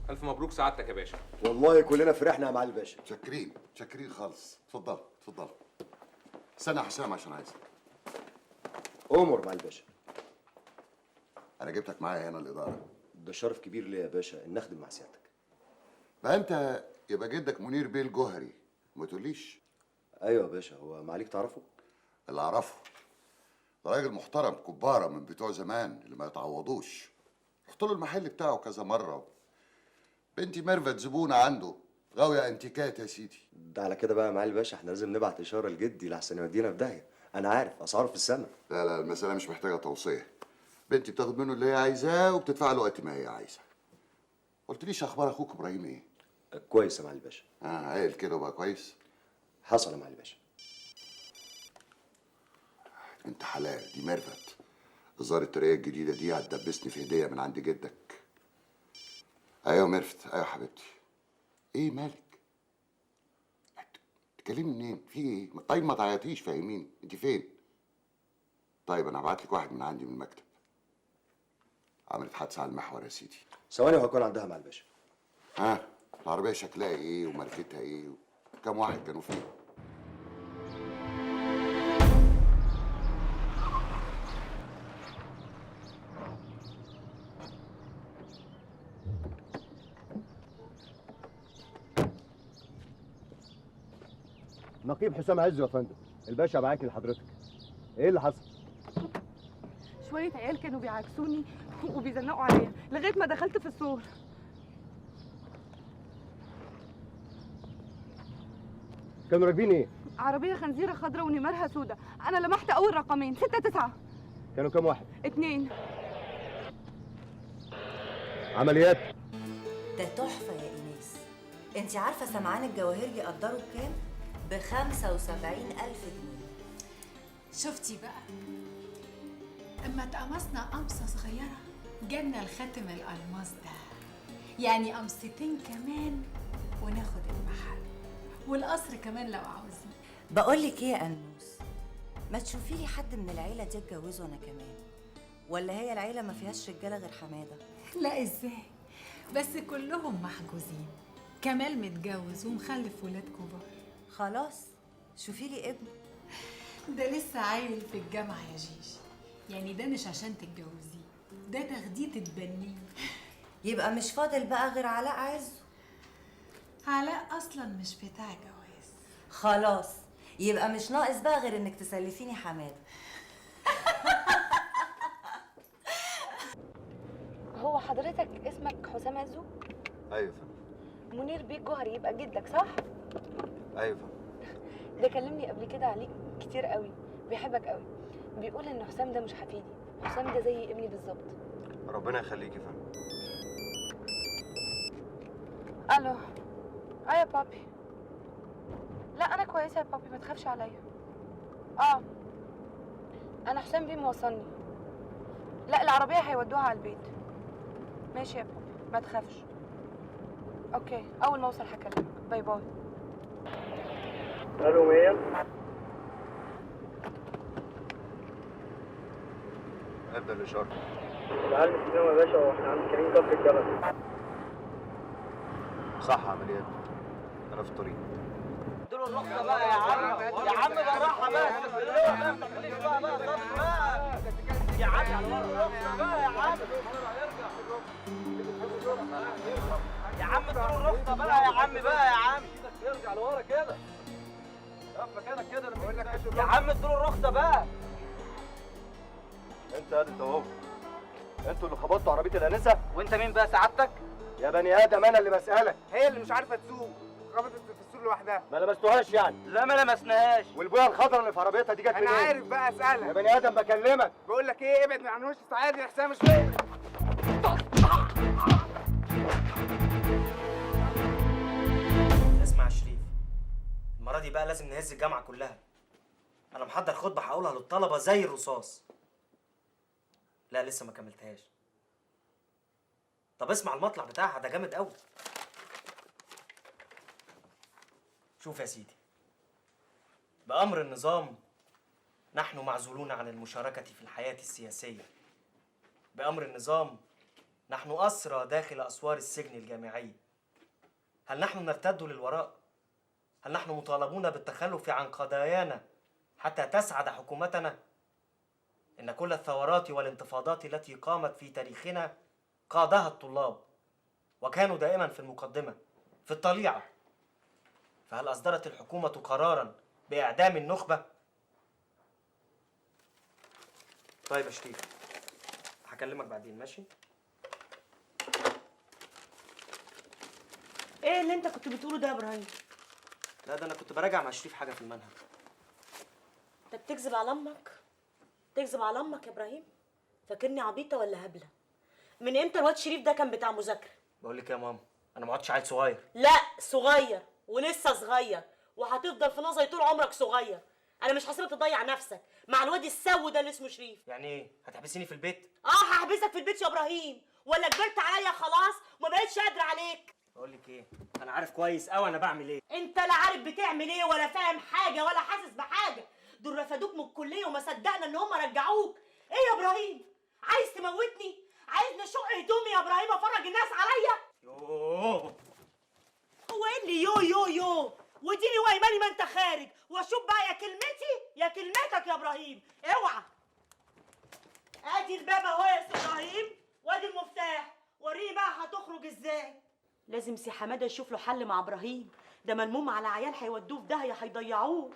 الف مبروك سعادتك يا باشا. والله كلنا فرحنا يا معالي الباشا. متشكرين متشكرين خالص. اتفضل اتفضل. استنى يا حسام عشان عايزك. امر معالي الباشا. انا جبتك معايا هنا الادارة. ده شرف كبير ليا يا باشا ان اخدم مع سيادتك. بقى انت يبقى جدك منير بيه الجوهري، ما تقوليش؟ ايوه يا باشا، هو معاليك تعرفه؟ اللي اعرفه ده راجل محترم كباره من بتوع زمان اللي ما يتعوضوش. رحت له المحل بتاعه كذا مرة. بنتي ميرفت زبونه عنده، غاويه انتيكات يا سيدي. ده على كده بقى يا معالي الباشا احنا لازم نبعت اشارة لجدي لحسن يودينا في داهية. انا عارف اسعاره في السما. لا لا، المسالة مش محتاجه توصية. بنتي بتاخد منه اللي هي عايزاه وبتدفع له وقت ما هي عايزه. قلتليش اخبار اخوك ابراهيم ايه؟ كويس يا معالي الباشا. اه عيل كده وبقى كويس؟ حصل يا معالي الباشا. انت حلال دي ميرفت. الظاهر الطريقة الجديدة دي هتدبسني في هديه من عند جدك. ايوه ميرفت، ايوه حبيبتي. ايه مالك؟ تكلمني منين؟ في ايه؟ طيب ما تعيطيش، فاهميني، انت فين؟ طيب انا هبعت لك واحد من عندي من المكتب. عملت حادثه على المحور يا سيدي. ثواني وهكون عندها مع الباشا. ها العربية شكلها ايه وماركتها ايه وكم واحد كانوا فيه؟ نقيب حسام عزو يا فندم، الباشا بعتني لحضرتك. ايه اللي حصل؟ شوية عيال كانوا بيعاكسوني وبيزنقوا عليا لغاية ما دخلت في السور. كانوا راكبين ايه؟ عربية خنزيرة خضراء ونمرها سودة، أنا لمحت أول رقمين 6 9. كانوا كام واحد؟ 2. عمليات ده تحفة يا إيناس. أنت عارفة سمعان الجواهرجي قدروا بكام؟ ب 75,000 جنيه. شفتي بقى؟ اما اتقمصنا قمصه صغيرة جالنا الخاتم الالماس ده، يعني قمصتين كمان وناخد المحل والقصر كمان لو عاوزين. بقول لك ايه يا انوس، ما تشوفي لي حد من العيلة دي اتجوزه انا كمان، ولا هي العيلة ما فيهاش رجاله غير حمادة؟ لا ازاي، بس كلهم محجوزين. كمال متجوز ومخلف ولاد كبار. خلاص شوفي لي ابن. ده لسه عيل في الجامعة يا جيجي، يعني ده مش عشان تتجوزيه، ده تاخديه تتبنيه. يبقى مش فاضل بقى غير علاء عزو. علاء اصلا مش بتاع جواز. خلاص يبقى مش ناقص بقى غير انك تسلفيني حمادة. هو حضرتك اسمك حسام عزو؟ ايوه فندم. منير بيه الجوهري يبقى جدك صح؟ ايوه فندم. ده كلمني قبل كده عليك كتير قوي، بيحبك قوي، بيقول ان حسام ده مش حفيدي، حسام ده زي ابني بالظبط. ربنا يخليك يا فندم. الو. اه يا بابي. لا انا كويسة يا بابي، ما تخافش عليا. اه انا حسام بيه موصلني. لا العربية هيودوها على البيت. ماشي يا بابي ما تخافش. okay اول ما اوصل هكلمك. bye bye. الو مين؟ ابدا الاشارة. العلم في يا باشا، واحنا عند كريم كفر الجبل. صح عمليات، انا في الطريق. ادوا الرخصة بقى يا عم، يا عم بالراحة بقى، ما تعمليش بقى بقى بقى يا عم، الرخصة بقى يا عم، يا عم ادوا الرخصة بقى يا عم، بقى يا عم ارجع لورا كده، اقف مكانك كده يا عم، ادوا الرخصة بقى. انت يا انت اهو، انتوا اللي خبطتوا عربية الانسة؟ وانت مين بقى سعادتك؟ يا بني ادم انا اللي بسالك. هي اللي مش عارفه تسوق، خبطت في السور لوحدها. ما لمستوهاش يعني؟ لا ما لمسناهاش. والبويه الخضراء اللي في عربيتها دي جت منين؟ انا عارف بقى اسالك. يا بني ادم بكلمك. بقول لك ايه، ابعد من عن وش السعادة يا حسام. مش فاهم. اسمع يا شريف، المرة دي بقى لازم نهز الجامعة كلها. انا محضر خطبه هقولها للطلبة زي الرصاص. لا لسه ما كملتهاش. طب اسمع المطلع بتاعها ده جامد قوي. شوف يا سيدي، بأمر النظام نحن معزولون عن المشاركة في الحياة السياسية. بأمر النظام نحن أسرى داخل أسوار السجن الجامعي. هل نحن نرتد للوراء؟ هل نحن مطالبون بالتخلف عن قضايانا حتى تسعد حكومتنا؟ إن كل الثورات والانتفاضات التي قامت في تاريخنا قادها الطلاب، وكانوا دائما في المقدمة، في الطليعة. فهل أصدرت الحكومة قرارا بإعدام النخبة؟ طيب يا شريف، هكلمك بعدين، ماشي؟ ايه اللي انت كنت بتقوله ده يا ابراهيم؟ لا ده انا كنت براجع مع شريف حاجة في المنهج. انت بتكذب على امك؟ تكذب على امك يا ابراهيم؟ فاكرني عبيطه ولا هبلة؟ من امتى الواد شريف ده كان بتاع مذاكرة؟ بقول لك يا ماما، انا ما عدتش عيل صغير. لا صغير ولسه صغير، وهتفضل في نظري طول عمرك صغير. انا مش هسيبك تضيع نفسك مع الواد السو ده اللي اسمه شريف. يعني ايه؟ هتحبسيني في البيت؟ اه هحبسك في البيت يا ابراهيم، ولا كبرت عليا خلاص وما بقتش قادرة عليك؟ بقول لك ايه، انا عارف كويس قوي انا بعمل ايه. انت لا عارف بتعمل ايه ولا فاهم حاجة ولا حاسس بحاجة. دول رفدوك من الكلية وما صدقنا ان هم رجعوك. ايه يا ابراهيم؟ عايز تموتني؟ عايز نشق هدومي يا ابراهيم افرج الناس عليا؟ يوه، هو ايه اللي يو يو يو؟ وديني وايماني ما انت خارج، واشوف بقى يا كلمتي يا كلمتك يا ابراهيم. اوعى. ادي الباب اهو يا سي ابراهيم، وادي المفتاح، وريني بقى هتخرج ازاي. لازم سي حمادة يشوف له حل مع ابراهيم، ده ملموم على عيال هيودوه في داهية، هيضيعوه.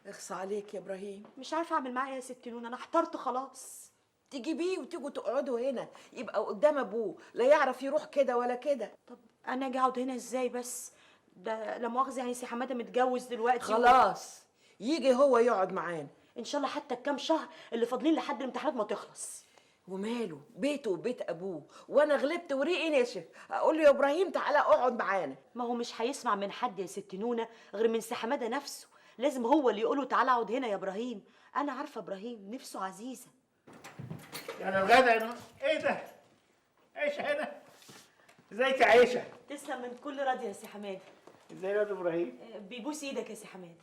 اخص عليك يا ابراهيم. مش عارفه اعمل معاه ايه يا ست نون، انا احترت خلاص. تجيبيه وتيجوا تقعدوا هنا، يبقى قدام ابوه، لا يعرف يروح كده ولا كده. طب انا اجي اقعد هنا ازاي بس؟ ده لا مؤاخذة يعني سي حمادة متجوز دلوقتي. خلاص يجي هو يقعد معانا ان شاء الله، حتى الكام شهر اللي فاضلين لحد الامتحانات ما تخلص. وماله، بيته وبيت ابوه، وانا غلبت وريقي نشف اقول له يا ابراهيم تعالى اقعد معانا. ما هو مش هيسمع من حد يا ست نونه غير من سي حمادة نفسه، لازم هو اللي يقوله تعالى اقعد هنا يا ابراهيم. انا عارفه ابراهيم نفسه عزيزه. يعني الغدا يا نون. ايه ده؟ عيشه هنا؟ ازيك يا عيشه؟ تسلم من كل راضي يا سي حمادة. ازاي الواد ابراهيم؟ بيبوس ايدك يا سي حمادة.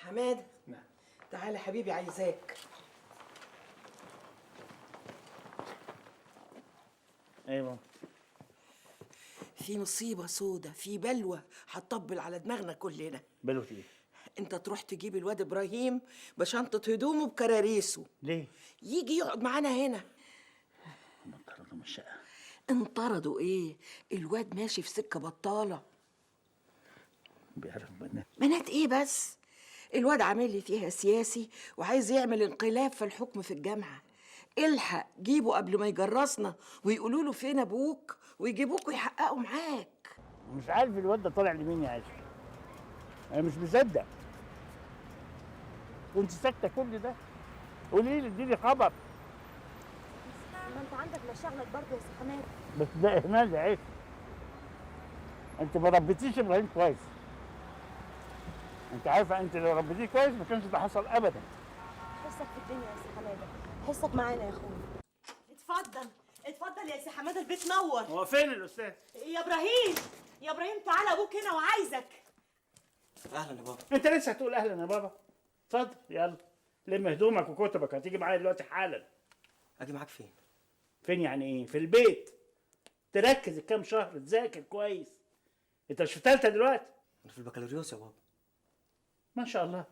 حمادة نعم. تعالى حبيبي عايزاك. ايوه في مصيبة سودة، في بلوه هتطبل على دماغنا كلنا. بلوه ايه؟ انت تروح تجيب الواد ابراهيم بشنطه هدومه بكراريسه. ليه؟ يجي يقعد معانا هنا. هم انطردوا من الشقة. انطردوا ايه؟ الواد ماشي في سكة بطاله. بيعرف بنات. بنات ايه بس؟ الواد عامل لي فيها سياسي وعايز يعمل انقلاب في الحكم في الجامعة. الحق جيبه قبل ما يجرسنا ويقولوا له فين ابوك ويجيبوك ويحققوا معاك. مش عارف الواد ده طالع لمين يا عيشه. انا مش مصدق. وانت ساكته كل ده؟ قولي لي، اديني خبر. ما انت عندك مشاغلك برضه يا سي حمادة. بس ده اهمال يا عيشه. انت ما ربيتيش ابراهيم كويس. انت عارفه انت لو ربيتيه كويس ما كانش ده حصل ابدا. حسك في الدنيا يا سي حمادة، حسك معانا يا اخويا. اتفضل اتفضل يا سي حمادة، البيت نور. هو فين الاستاذ؟ يا ابراهيم يا ابراهيم تعالى، ابوك هنا وعايزك. اهلا يا بابا. انت لسه هتقول اهلا يا بابا؟ اتفضل يلا لم هدومك وكتبك، هتيجي معايا دلوقتي حالا. اجي معاك فين؟ فين يعني ايه؟ في البيت. تركز الكام شهر، تذاكر كويس. انت مش في ثالثة دلوقتي؟ انا في البكالوريوس يا بابا. ما شاء الله.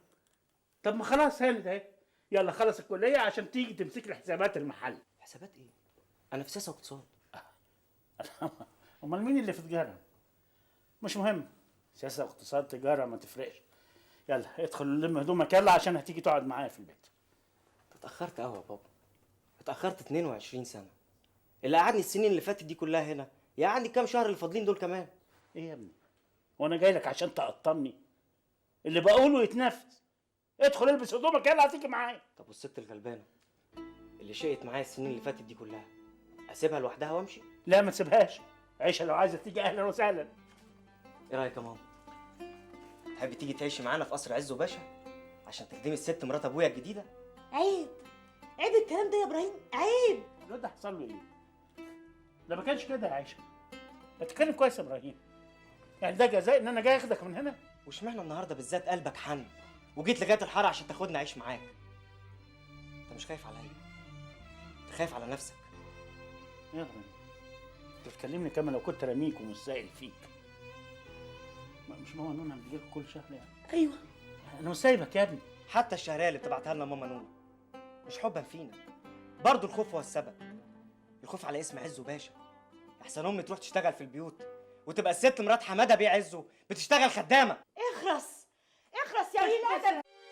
طب ما خلاص هانت اهي، يلا خلص الكلية عشان تيجي تمسك لي حسابات المحل. حسابات ايه؟ انا في سياسة واقتصاد. امال مين اللي في تجارة؟ مش مهم، سياسة واقتصاد تجارة ما تفرقش. يلا ادخل لم هدومك يلا عشان هتيجي تقعد معايا في البيت. اتأخرت قوي يا بابا، اتأخرت 22 سنة. اللي قعدني السنين اللي فاتت دي كلها هنا، يا قعدني كام شهر اللي فاضلين دول كمان. ايه يا ابني؟ وانا جاي لك عشان تقطمني؟ اللي بقوله يتنفذ. ادخل البس هدومك يلا هتيجي معايا. طب والست الغلبانه اللي شقت معايا السنين اللي فاتت دي كلها، اسيبها لوحدها وامشي؟ لا ما تسيبهاش، عيشه لو عايزه تيجي اهلا وسهلا. ايه رايك يا ماما؟ تحبي تيجي تعيشي معانا في قصر عزو باشا عشان تخدمي الست مرات ابويا الجديدة؟ عيب عيب الكلام ده يا ابراهيم، عيب. الواد ده حصل له ايه؟ ده ما كانش كده يا عيشه. بتتكلم كويس يا ابراهيم. يعني ده جزاء ان انا جاي اخدك من هنا؟ واشمعنى النهارده بالذات قلبك حن وجيت لغاية الحارة عشان تاخدني اعيش معاك؟ انت مش خايف عليا، انت خايف على نفسك. يا ابراهيم انت بتكلمني كما لو كنت رميك ومش سائل فيك. مش ماما نونا بتجيلكوا كل شهر يعني؟ ايوه. انا مش سايبك يا ابني. حتى الشهرية اللي بتبعتها لنا ماما نونا مش حبا فينا، برضه الخوف هو السبب. الخوف على اسم عزو باشا، احسن امي تروح تشتغل في البيوت وتبقى الست مرات حمادة بيه عزو بتشتغل خدامه. اخرس اخرس يا قليل الادب.